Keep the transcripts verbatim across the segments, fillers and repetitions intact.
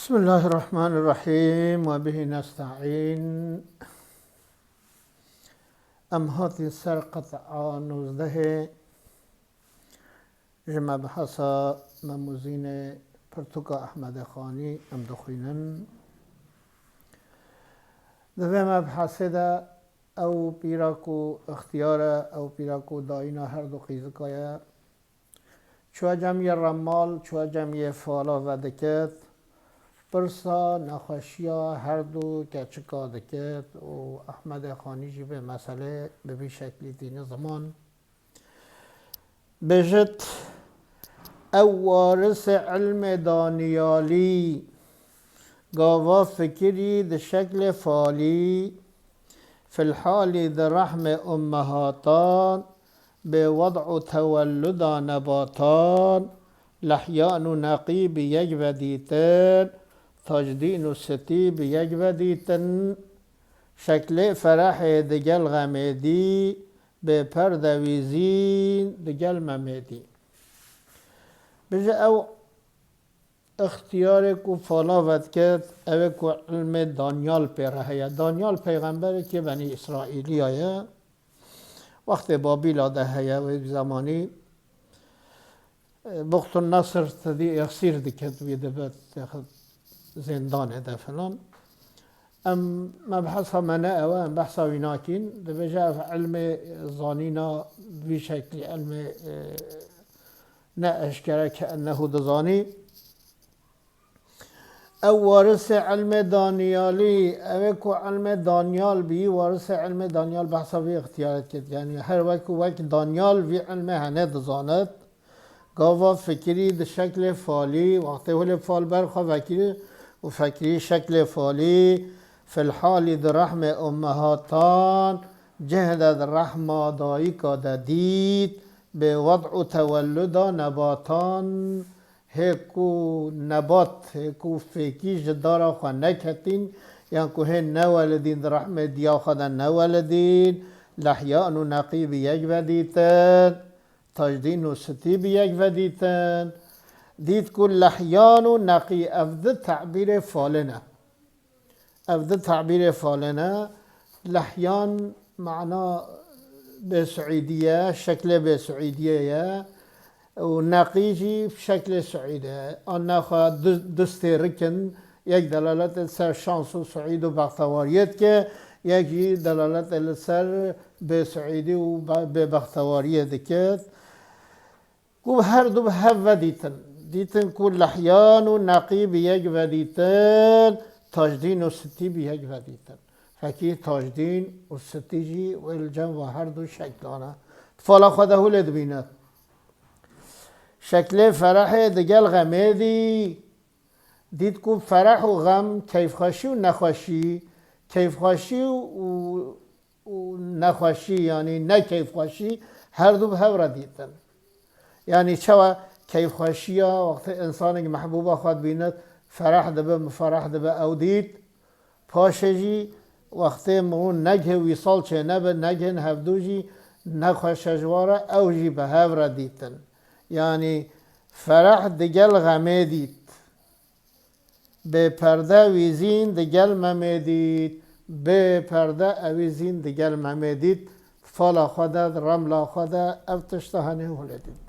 بسم الله الرحمن الرحيم وبه نستعين. Em hatin ser qet'a nozdehê ji mebhesa Mem û Zînê pirtûka Ehmedê Xanî em dixwînin. Di vê mebhesê de ew pîra ku ixtiyar e, ew pîra ku dayîna her du qîzika ye, çûye cem yê remal, çûye cem yê fala vedikit, pirsa nexweşiya her du keçika dikit û Ehmedê Xanî jî vê meselê bi vî şeklî tîne ziman. Bêjit, ew warisê ilmê daniyalî, gava fikirî di şeklê falî, filhalî di rehmê ummehatan, bê wed'u tewelluda nebatan, lehyan û neqî bi yek ve dîtin, tacdîn û sitî bi yek ve dîtin, şeklê ferehê digel xemê dî, bê perde wî zîn digel Memê dî. Bije ew ixtiyarê ku fala vedikit, ew ê ku ilmê Danyal pê re heye. Danyal peyxemberekî Benî Îsraîliya ye. Wextê Babîla de heye, wê zemanî, e, Buxtun Nesir tedî êxsîr dikit, wî dibit, zêndanê de filan. Em mebhesa me ne ew e, em behsa wî nakîn. Dibêje ev ilmê zanîna vî şeklî, ilmê, e, ne eşkere ke ennehu dizanî. Ew warisê ilmê daniyalî, ew ê ku ilmê danyal bî, warisê ilmê danyal behsa vî ixtiyarê dikit. Yanî her wek wek danyal vî ilmê hene dizanit. Gava fikirî di şeklê falî, wextê holê fal ber xwe vekirî û fekirî şeklê falî, filhalî di rehmê ummehatan, cih de di rehma dayika de dît, bê wed'u tewelluda nebatan, hê ku nebat, hê ku fêkî ji dara xwe neketîn, yan ku hê newelidîn, di rehmê diya xwe de newelidîn, lehyan û neqî bi yek ve dîtin, tacdîn û sitî bi yek ve dîtin. Dît ku lehyan û neqî, ev di tebîrê falê ne. Ev di tebîrê falê ne. Lehyan mana bê Suîdî ye, şeklê bê Suîdiyê ye. Û neqî jî şeklê Suîdê ye. An nexwe du, du stêrik in, yek delalet li ser şans û suîd û bextewariyê dike, yek jî delalet li ser bê suîdî û be-, bê bextewariyê dike. Ku her du bi hev ve dîtin. Dîtin ku lehyan û neqî bi yek ve dîtin, tacdîn û sitî bi yek ve dîtin. Fekî tacdîn û sitî jî wê li cem ve her du şeklan e. Di fala xwe de hûlê dibîne. Şeklê ferehê digel xemê dî. Dît ku fereh û xem, keyfxweşî û nexweşî, keyfxweşî û û nexweşî, yanî ne keyfxweşî, her du bi hev re dîtin. Yanî çawa keyfxweşiya, wextê însanek mehbûba xwe dibîne, fereh dibe, mifereh dibe, ew dît. Paşê jî wextê mirû negihê wîsal çênebe, negihên hevdû jî nexweşe ji wan re, ew jî bi hev re dîtin. Yanî fereh digel xemê dît. Bê perde wî zîn digel Memê dît. Bê perde ewî zîn digel Memê dît. Fala xwe de, remla xwe de ev tişta henê hûlê dît.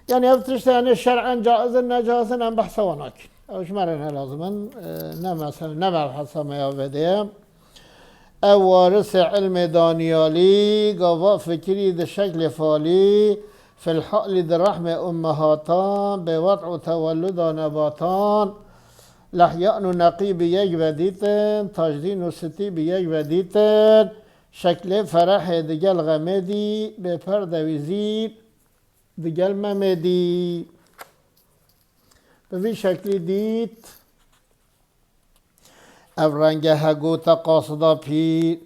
Yanî ev tişta henê şer'en caiz in, necaiz in, em behsa wan nakin. Ew ji me re ne lazim in, e, ne mesele, ne mebhesa me ya vê de ye. Ew warisê ilmê daniyalî, gava fikirî di şeklê falî, filhalî di rehmê ummehatan, bê wed'u tewelluda nebatan, lehyan û neqî bi yek ve dîtin, tacdîn û sitî bi yek ve dîtin, şeklê ferehê digel xemê dî, bê perde wî zî digel Memê dî. Bi vî şeklî dît. Ev renge he gote qasida pîr,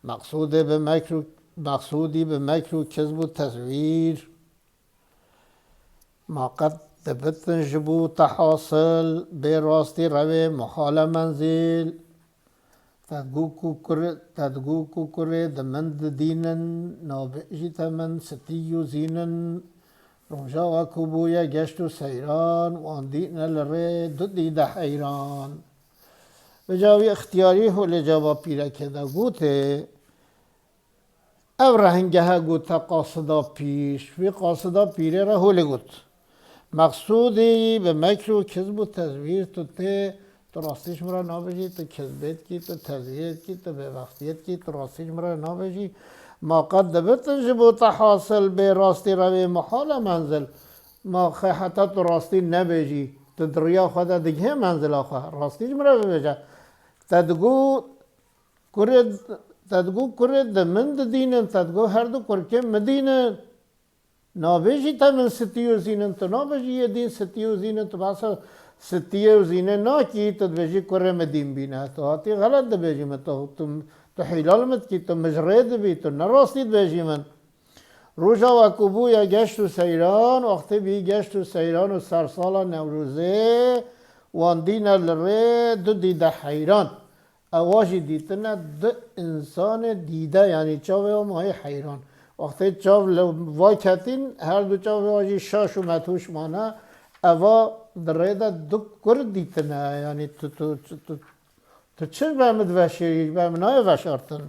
meqsûdê bi mekr û, meqsûdî bi mekr û kizb û tezwîr. Ma qet dibitin ji bo te hasil, bê rastî rewê muhale menzîl. Te digû ku kurê, te digû ku kurê di min didînin, nabê jî te min sitî û zînin. Roja we ku bûye geşt û seyran, wan dîtine li rê du dîde heyran. Vêca wî ixtiyarî holê cava pîreke de gotê, ev rehingehê gote qasida pîr, wî qasida pîrê re holê got. Meqsûdî bi mekr û kizb û tezwîr tu tê, tu rastî ji min re nabêjî, tu kizbê dikî, tu tezwîrê dikî, tu bêbextiyê dikî, tu rastî ji min re nabêjî. Ma qet dibitin ji bo te hasil, bê rastî rewê mihal e menzil. Ma xê heta tu rastî nebêjî, tu di riya xwe de digihê menzila xwe, rastî ji min re bibêje. Te digot kurê, te digot kurê di min didînin, te digot her du kurkên min dînin. Nabêjî te min sitî û zîn in, tu nabêjî yê dîn sitî û zîn in, tu behsa sitiyê û zînê nakî, tu dibêjî kurê min dîn bîne. Tu hatî xelet dibêjî min, tu, tu, tu hîlal min dikî, tu min ji rê dibî, tu ne rastî dibêjî min. Roja we ku bûye geşt û seyran, wextê bî geşt û seyran û sersala Newrozê, wan dîne li rê du dîde heyran. Ewa jî dîtine du însanê dîde, yanî çavê wan mayî heyran. Wextê çav li va ketîn, her du çavê wan jî şaş û medhûş mane. Eva di rê de du kur dîtine, yanî tu, tu, tu, tu, tu çi ji ber min diveşêrî, ji ber min nayê veşartin.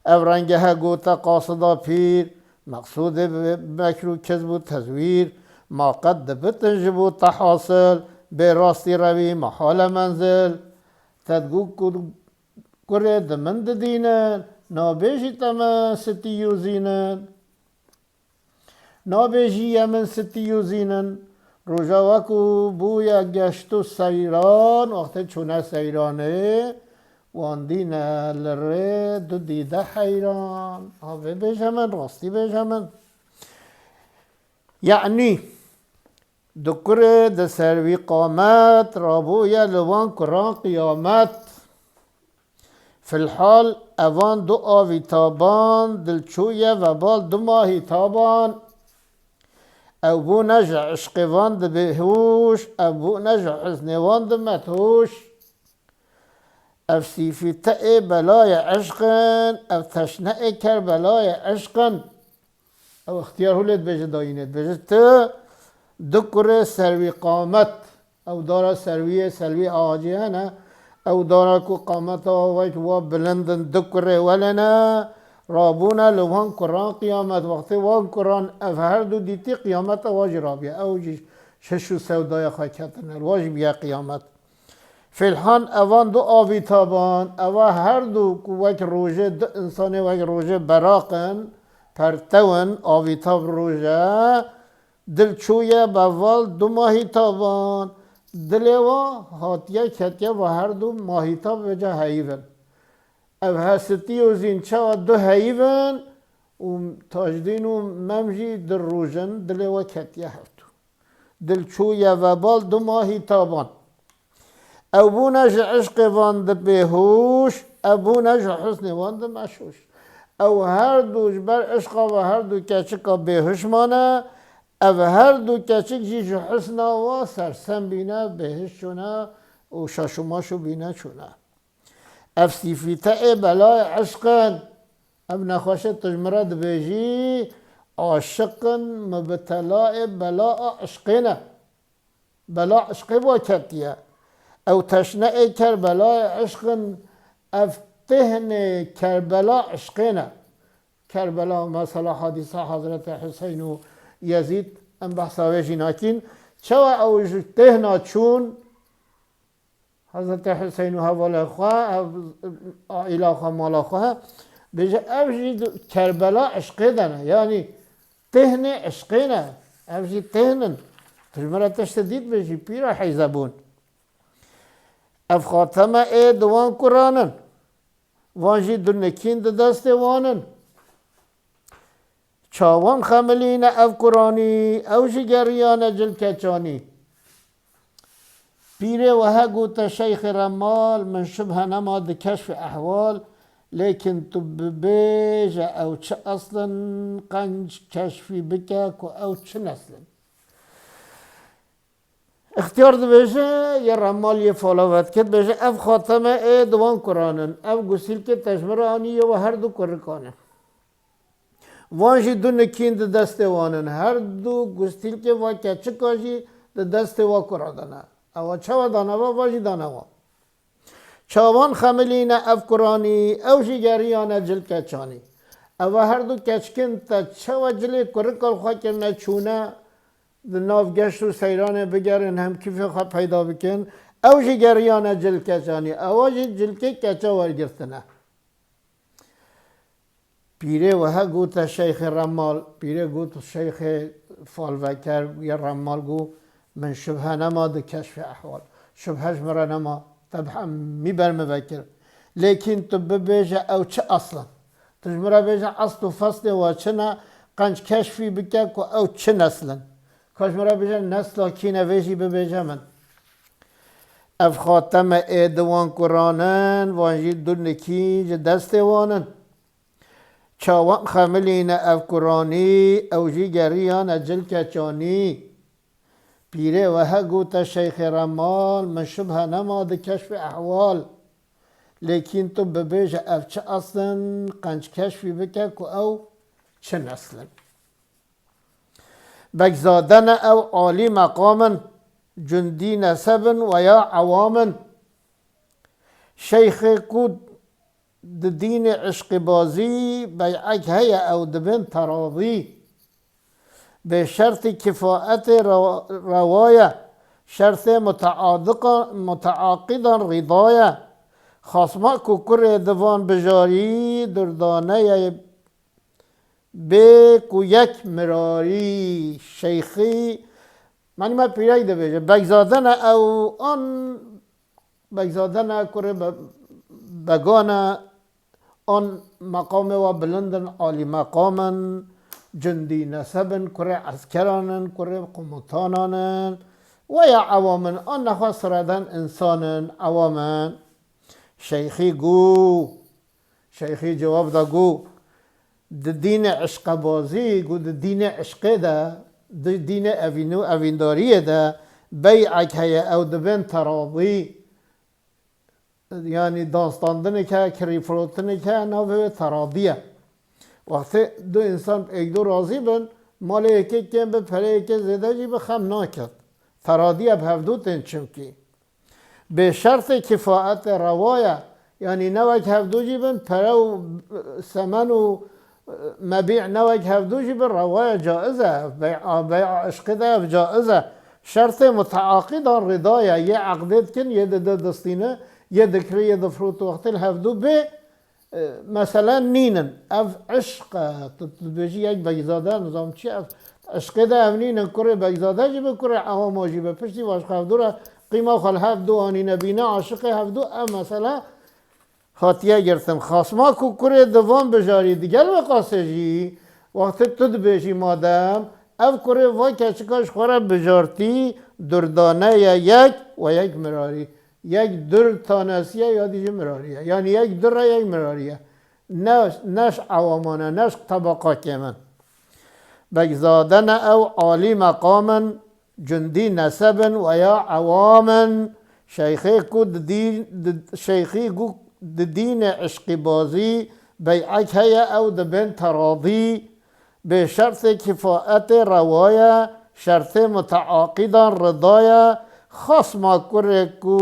Ev rengehê gote qasida pîr, meqsûdê bi mekr û kizb û tezwîr, ma qet dibitin ji bo te hasil, bê rastî rewî mehal e menzil. Te digot ku kurê di min didînin, nabêjî te min sitî û zîn in. Nabêjî ye min sitî û zîn in. Roja we ku bûye geşt û seyran, wextê çûne seyranê, wan dîne li rê du dîde heyran. Ha vê bêje min, rastî bêje min. Yanî, du kurê di ser wî qamet, rabûye li wan kuran qiyamet. Filhal evan du avî taban, dil çûye vebal du mahî taban. Ew bûne ji eşqê van di bêhûş, ew bûne ji husnê van di medhûş. Ev sîfî te ê belayê eşq in, ev teşne ê Kerbelayê eşq in. Ew ixtiyar hûlê dibêje dayînê, dibêje tu du kurê serwî qamet, ew dara serwiyê, serwî acî hene, ew dara ku qameta wek wa bilind in, du kurê welê ne, rabûne li wan kuran qiyamet. Wextê wan kuran ev her du dîtî, qiyameta wa jî rabiye. Ew jî şeş û sewdaya xwe ketine, wa jî biye qiyamet. Filhan evan du avî taban, eva her du ku wek rojê, du insanê wek rojê beraq in, pertew in, avîtab roj e, dil çûye beval du mahî taban, dilê wa hatiye ketiye va her du mahîtab vêca heyîv in. Ev hesitî û zîn çawa du heyîv in û Tajdîn û Mem jî du roj in, dilê we ketiye hevdu. Dil çûye vebal du mahî taban. Ew bûne ji eşqê van di bêhûş, ew bûne ji husnê wan di meşûş. Ew her du ji ber eşqa ve her du keçika bêhuş mane, ev her du keçik jî ji husna wa sersem bîne, bêhiş çûne û şaşûmaşû bîne çûne. Ev sîfîte ê belayê eşq in. Ev nexweşê tu ji min re dibêjî, aşiq in, mubtela ê bela a eşqê ne. Bela eşqê bo ketiye. Ew teşne ê Kerbelayê eşq in, ev têhnê Kerbela eşqê ne. Kerbela, mesela hadîsa Hezretê Huseyn û Yezîd, em behsa wê jî nakîn. Çawa ew ji têhna çûn, Hezretê Huseyn û hevalê xwe, ev, aîla xwe, mala xwe, bêje, ev jî di Kerbela eşqê de ne. Yanî têhnê eşqê ne. Ev jî têhn in. Tu ji min re tiştê dî dibêjî, pîra heyzebûn. Ev xateme ê di wan kuran in. Van jî du nikîn di destê wan in. Çawan xemilîne ev kuranî, ew jî geriyane cil keçanî. Pîrê we he gote Şeyxê Remal, min şibhe nema di keşfê ehwal, lêkin tu bibêje ew çi eslin, qenc keşfî bike ku ew çi neslin. Îxtiyar dibêje, yê Remal yê falavet kir, dibêje, ev xateme ê di wan kuran in, ev gusîlkê te ji min re anî yê we her du kurikan e. Van jî du nikîn di destê wan in. Her du gustîlkê va keçika jî di destê wa kura de ne. Ewa çawa dane va, va jî dane wa. Çawan xemilîne ev kuranî, ew jî geriyane cil keçanî. Eva her du keçkin te çawa cilê kurika xwe kirine çûne, di nav geşt û seyranê bigerin, hem kîfê xwe peyda bikin. Ew jî geriyane cil keçanî. Ewa jî cilkê keça wergirtine. Pîrê wiha gote Şeyxê Remmal, pîrê got Şeyxê falveker yê Remmal got, min şubhe nema di keşfê ehwal. Şubhe ji min re nema, te bi hemî ber min vekir. Lêkîn tu bibêje ew çi esl in? Tu ji min re bêje esl û feslê wa çi ne, qenc keşfî bike ku ew çi nesl in. Ka ji min re bêje nesla kî ne, vê jî bibêje min. Ev xateme ê di wan kuran in, van jî du nikî ji destê wan in. Çawan xemilîne ev kuranî, ew jî geriyane cil keçanî. Pîrê wiha gote Şeyxê Remmal, min şubhe nema di keşfê ehwal. Lêkîn tu bibêje ev çi esl in, qenc keşfî bike ku ew çi nesl in. Begzade ne ew alî meqam in, cundî neseb in weya ewam in. Şeyxê ku di dînê işqîbazî bey'ek heye, ew dibên terazî. Bê şertî kifaetê rewa-, rewa ye, şertê muteadiqa-, muteaqidan rîda ye. Xasma ku kurê di van bijarî durdane ye, bê ku yek mirarî. Şeyxî, manî me pîrek dibêje, Begzade ne ew an Begzade ne kurê be-, Began e, an meqamê wa bilind in, alî meqam in, cundî neseb in, kurê eskeran in, kurê qumutanan in, weya ewam in, an nexwe sireden însan in, ewam in. Şeyxî got, Şeyxî cewab da got, di dînê işqebazî, got di dînê işqê de, di dînê evîn û evîndariyê de bey'ek heye, ew dibên terazî. Yanî danstandineke, kirîfirotineke navê wê terazî ye. Wextê du însan êk du razî bin, malê yekê kêm be, perê yekê zêde jî be, xem naket. Terazî ye, bi hevdû tên çimkî. Bê şertê kifaetê rewa ye. Yanî ne wek hevdû jî bin, pere û semen û mebî ne wek hevdû jî bin, rewa ye, caiz e. Bey'a, bey'a işqê de ev caiz e. Şertê muteaqidan rida ye. Yê eqdê dikin, yê dide distîne, yê dikire, yê difrût wextê li hevdû bê. E, mesele nînin. Ev işq e. Tu, tu dibêjî yek Begzade, nizam çi ev? Işqê de ev nînin. Kurê Begzade jî be, kurê ewama jî be. Piştî vaş xwe hevdû re qîma xwe li hevdû anîne, bîne aşiqê hevdû. Ev mesele hatiye girtin. Xasma ku kurê di van bijarî digel wê qasê jî, wextê tu dibêjî madem, ev kurê va keçika ji xwe re bijartî durdane ye yek we yek mirarî. Yek dur tanesiye ya dî jî mirariye. Yanî yek dur e, yek mirariye. Ne, ne ji ewaman e, ne ji tebeqa kêm in. Begzade ne ew alî meqam in, cundî neseb in weya ewam in. Şeyxê ku di dî-, di, şeyxî ku di dînê işqîbazî bey'ek heye, ew dibên terazî. Bê şertê kifaetê rewa ye, şertê muteaqidan rida ye, xasma kurê ku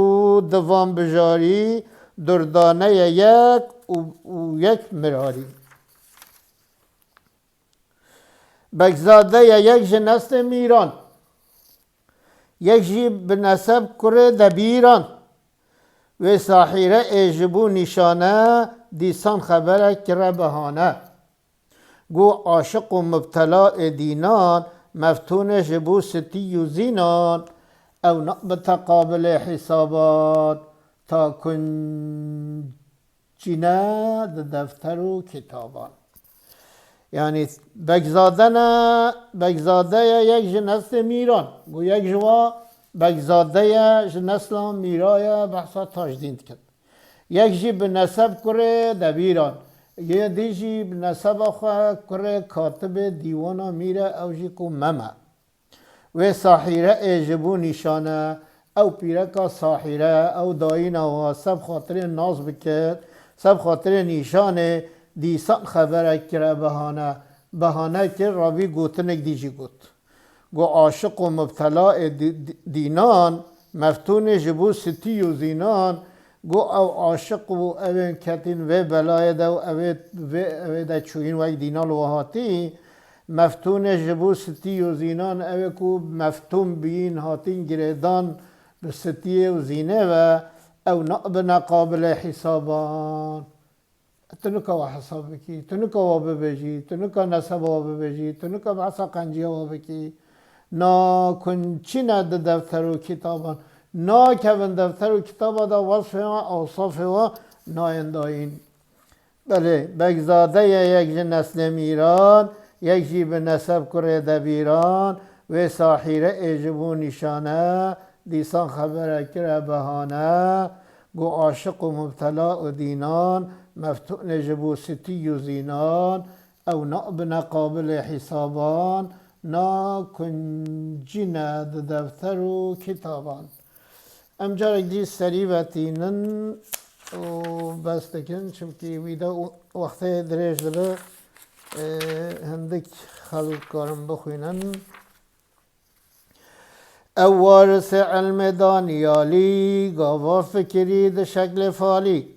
di van bijarî durdane ye yek û, û yek mirarî. Begzade ye yek ji neslê mîran, yek jî bi neseb kurê debîran. Wê sahîre ê ji bo nîşane, dîsan xeberek kire behane. Got aşiq û mubtela ê dînan, meftûnê ji bo sitî û zînan, ew nabite qabilê hîsaban, ta kuncîne di defter û kitaban. Yanî Begzade ne, Begzade ye yek ji neslê mîran. Got yek ji wa Begzade ye, ji nesla mîra ye, behsa Tajdîn dikin. Yek jî bi neseb kurê debîran, yê dî jî bi neseba xwe kurê katibê dîwana mîr e, ew jî ku Mem e. Wê sahîre ê ji bo nîşane, ew pîreka sahîre, ew dayîna wa seb xatirê nas bikir, seb xatirê nîşanê, dîsan xeberek kire behane. behane kir, Rabî gotinek dî jî got. Got, aşiq û mubtela ê dî-, dî-, dînan, meftûnê ji bo sitî û zînan, got, ew aşiq û ew ên ketîn vê belayê de û ew ê, vê, ew ê de çûyîn wek dînan li we hatî, meftûnê ji bo sitî û zînan, ew ê ku meftûn biyîn, hatîn girêdan bi sitiyê û zînê ve, ew nabine qabilê hîsaban. Tu nika wa hesab bikî, tu nika wa bibêjî, tu nika neseba wa bibêjî, tu nika behsa qenciya wa bikî. Na kunçî ne di defter û kitaban. Nakevin defter û kitaba de wasfê wan, awsafê wan nayên dayîn. Belê, Begzade ye yek ji neslê mîran, yek jî bi neseb kurê debîran, wê sahîre ê ji bo nîşane, dîsan xebere kire behane. Got, aşiq û mubtela û dînan, meftûnê ji bo sitî û zînan, ew nabine qabilê hîsaban, na kuncî ne di defter û kitaban. Em carek dî serî vetînin û bes dikin, çimkî wî de wextê dirêj dibe, e, hindik xelk karin bixwînin. Ew warisê ilmê daniyalî, gava fikirî di şeklê falî.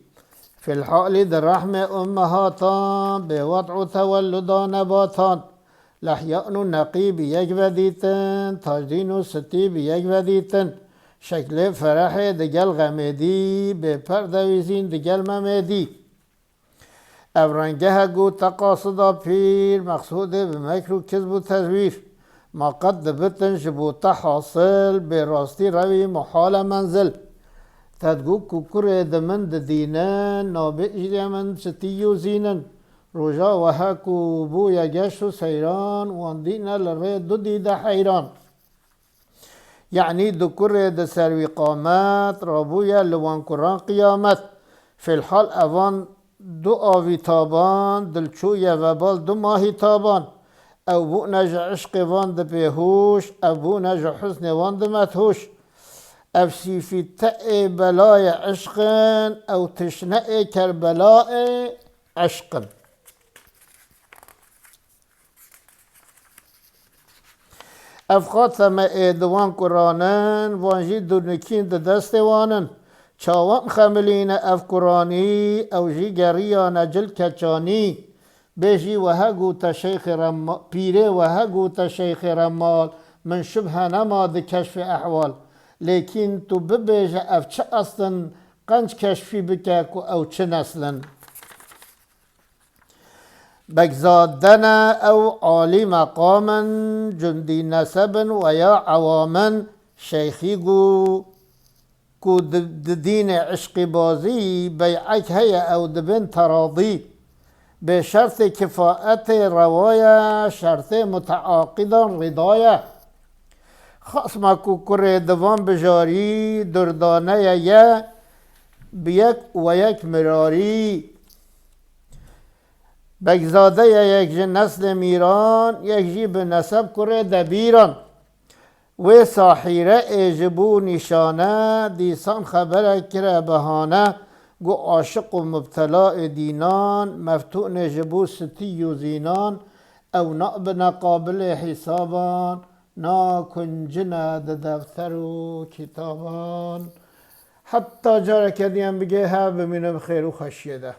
Filhalî di rehmê ummehatan, bê wed û tewelluda nebatan. Lehyan û neqî bi yek ve dîtin, tajdîn û sitî bi yek ve dîtin. Şeklê ferehê digel xemê dî, bê perde wî zîn digel memê dî. Ev rengeh e got te qasida pîr, mexsûdê bi mekr û kizb û tezwîr. Ma qet dibitin ji bo te hasil, bê rastî rewî muhal e menzil. Te digot ku kurê di min didînin, nabêjî lê min çitî û zînin. Roja wehe ku bûye geş û seyran, wan dîne li rê du dîde heyran. Yanî du kurê di ser wî qamet, rabûye li wan kuran qiyamet. Filhal evan du avî taban, dil çûye vebal du mahî taban. Ew bûne ji eşqê van di bêhûş, ev bûne ji husnê van di methûş. Ev sîfî te ê belayê eşq in, ew tişne ê Kerbela ê eşq in. Ev xateme ê di wan kuran in, van jî dunikîn di destê wan in. Çawan xemilîne ev kuranî, ew jî geriyane cil keçanî. Bê jî wehe gote Şeyxê Remma-, pîrê wehe gote Şeyxê Remmal, min şubhe nema di keşfê ehwal. Lêkîn tu bibêje ev çi eslin, qenc keşfî bike ku ew çi neslin. Begzade ne ew alî meqam in, cundî neseb in we ya ewam in, Şeyxî got ku di, di dînê eşqîbazî bey'ek heye ew dibin teradî. Bê şertê kifaetê rewa ye, şertê muteaqidan rîda ye. Xasma ku kurê di van bijarî, durdane ye ye, bi yek we yek mirarî. Begzade ye yek ji neslê mîran, yek jî bi neseb kurê debîran. Wê sahîre ê ji bo nîşane, dîsan xebere kire behane, got aşiq û mubtela ê dînan, meftûnê ji bo sitî û zînan, ew nabine qabilê hîsaban, nakuncine di defter û kitaban. Heta careke dî em bigê hev bimînin bi xêr û xweşiyê de.